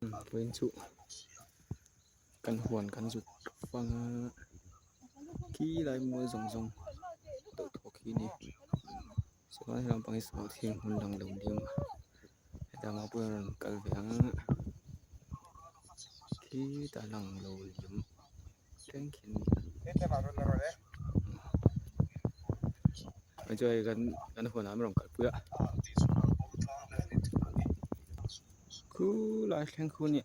Vawiin chu kan huan kan zut fang a khi lai mual zawng zawng deuh tawh khi a ni chuan he lampang hi sawhthing hmun lang lo ni awm a hetah mah pawh hian a rawn kal ve ang a khitah lang lo liam thleng khi a ni a chuan hei kan huanah an rawn kalpui a. Khulai thleng khu nia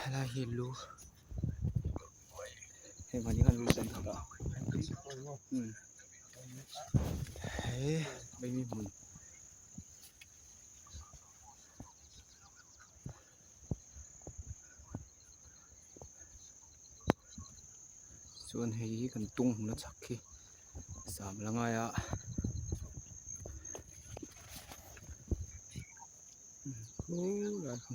helai hi lu hei mahni khan lu sen khat a umm he baby hmun. Chuan hei hi kan tung hmun a chhak khi sam la ngai a khulai khu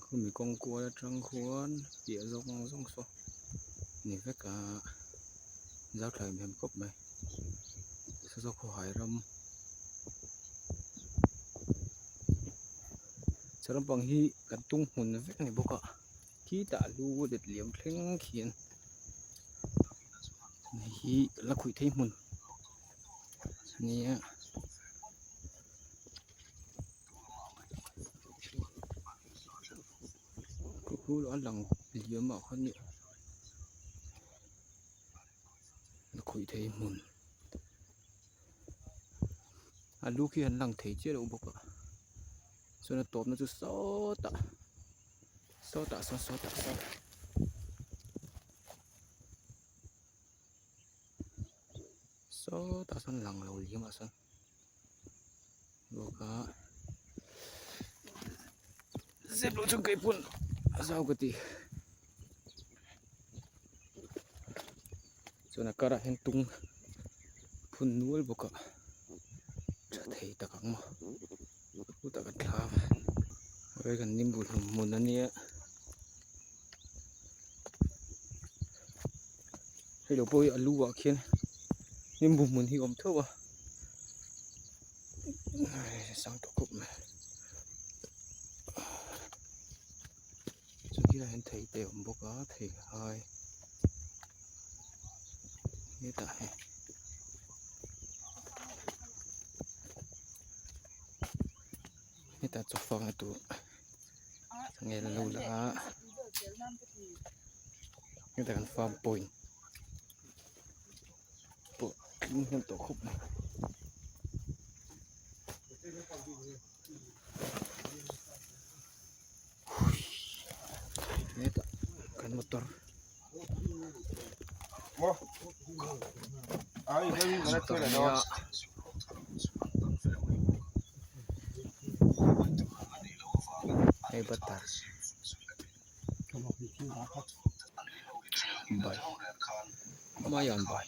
khumi kawng kual atang khuan piah zawng zawng saw ni vek a zau thlai hmel khawp mai saw saw khawhai ram. Chhe lampang hi kan tung hmun vek a ni bawk a khitah lu let liam thleng khian hei hi la khuih thei hmun a ni a. Khu a lang liam ah khuan la khuih thei hmun. A lu khi an lang thei chiah lo bawk a chuan a tawpna chu sawtah sawtah sawn sawtah sawn sawtah sawn lang lo liam ah sawn bawk a zep loh chuan keipawn a zau ka ti chuan a karah hian tung phun nual bawk a tha thei tak ang maw chutah kan thla a hei kan nimbu hlum hmun a nia hei lo pawh hi a lu ah khian nimbu hmun hi a awm theuh a sang tawh khawp mai chuan khilaiah hian thei te a awm bawk a thei hai hetah hei hetah chaw fak na tur changel an lo la a hetah kan farm point pawh tling hmel tawh khawp mai. Hetah kan motor motor a nia hei butter bai maian bai.